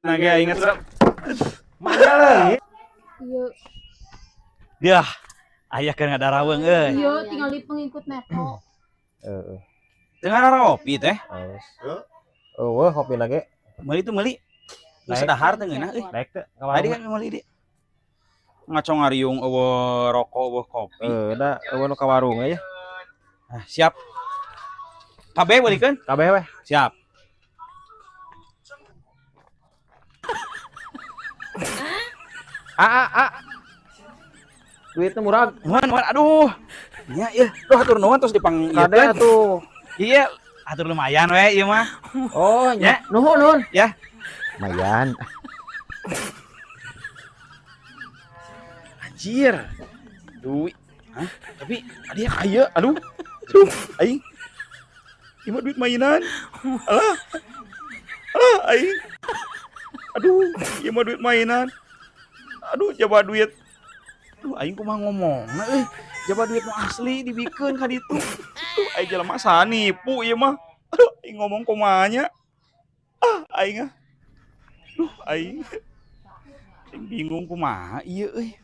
Nah, ge aing geus Mana leungit? Iya. Yah, aya keur ngadaraweng euy. Iya, tinggal di pengikut neko. Heeh. Teu ngararopi teh. Eueuh kopi lagi. Meuli tuh meuli. Geus dahar teh ngeunah euy. Daek teh ka Tadi warung. kan meuli di. Ngaco ngariung eueuh rokok eueuh kopi. Heuh, da eueuh nu ka warung aja. Ah, siap. Kabeh beulikeun? Kabeh weh. Siap. A a a. Duitnya murag. Nuhun, nuhun, aduh. Nya ieu, duh hatur nuhun terus dipang ieu Kade atuh. Iya, atur lumayan we ieu mah. Oh, Ya. nya. Nuhun, nuhun. Ya. Lumayan. Anjir. Duit. Hah? Tapi dia kaya, aduh. Aduh, aing. Ieu mah duit mainan. Alah. Alah, aing. Aduh, ieu mah duit mainan. Aduh, coba duit. Aduh, aing kumaha ngomongna euy. Jaba duit nu asli dibikeun ka ditu. Aduh, aing jelema sanipu ieu mah. Aduh, aing ngomong kumaha nya. Ah, aing ah. Aduh, aing. Aing bingung kumaha ieu euy.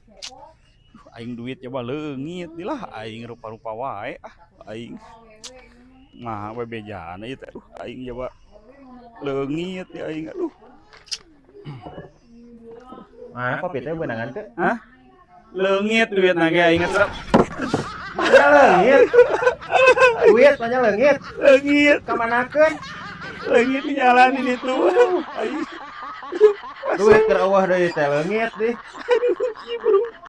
Aduh, aing duit coba leungit dilah aing rupa-rupa wae ah aing. Mah we bejana ieu teh. Aduh, aing coba leungit ya aing aduh. Nah, kopi teh beunangan teh. Hah? Leungit duit na ge aing geus Mana leungit? Duit mana leungit? Leungit. Kamanakeun? Leungit di jalan ini tuh. Aing. Duit keur eueuh deui teh leungit deh. Aduh, ieu burung.